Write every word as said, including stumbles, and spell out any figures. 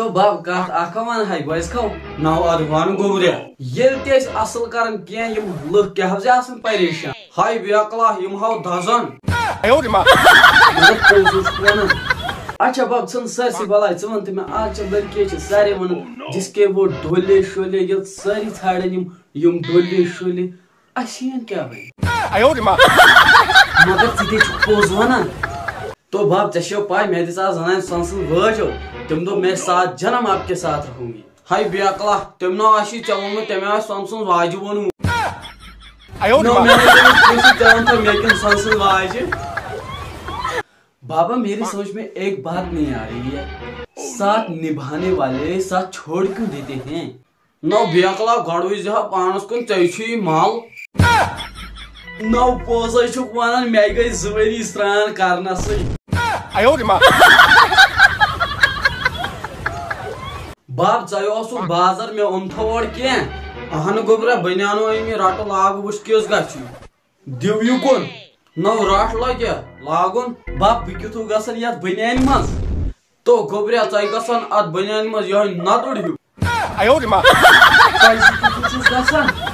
تو بب، کتھ اکھ ونہٕ ہاے، بہٕ ٲسۍ کھو نو ادوان گوٚبریا۔ ییٚلہِ تہِ أسۍ اصل کران کینٛہہ، یِم لُکھ کیٛاہ حظ آسان پریشان۔ ہاے بے عقلا، یِم ہاو دزان۔ مگر پوٚز اوس ونان۔ اچھا بب، ژھٕن سٲرسٕے بلاے، ژٕ وَن تہٕ مےٚ، آز چھِ لڑکے چھِ سارے ونان، جس کے وہ ڈولے شولے، ییٚلہِ سٲری ژھانڈان یِم، یِم ڈولے شولے، اَسہِ یِن کیٛاہ وۄنۍ؟ مگر ژٕ تہِ چھُکھ پوٚز ونان۔ تو بب، ژےٚ چھےٚ پاے، مےٚ دِژ آز زنانہِ سۄنہٕ سٕنٛز وٲج ہو۔ تٔمۍ دوٚپ، میں سات جنم آپ کے ساتھ رہوں گی۔ ہاے بے عقلا، تٔمۍ نا آسی ژےٚ ووٚنمُت، تٔمۍ آسہِ سۄنہٕ سٕنٛز واجہِ ووٚنمُت۔ نو، میں نے تٔمِس پرٛژھُے، ژےٚ وَن تھا مےٚ کِنہٕ سۄنہٕ سٕنٛز واجہِ؟ بابا، میری سمجھ میں ایک بات نہیں آ رہی ہے، ساتھ نبھانے والے ساتھ چھوڑ کیوں دیتے ہیں؟ نو بے عقلا، گۄڈٕ وٕچھ زِ ہا پانس کُن، ژےٚ چھُے مل۔ نو پوٚزے چھُکھ ونان، مےٚ گٔے زٕ ؤری سرٛان کرنسٕے۔ بب، ژےٚ اوسُکھ بازر، مےٚ اوٚن تھا اورٕ کینٛہہ؟ اہن گوٚبرا، بنیانو أنۍ مےٚ، رٹہٕ لاگہٕ وٕچھ کِژھ گژھِ۔ دِو یہِ کُن۔ نو رٹھ لگیا لاگُن۔ بب، بہٕ کِتھ ہیوٗ گژھن یتھ بنیانہِ منٛز؟ تو گوٚبریا، ژےٚ گژھن اتھ بنیانہِ منٛز یِہوٚے نَدُر ہیوٗ۔ تۄہہِ سۭتۍ کِتھ ہیوٗ چھُس گژھان؟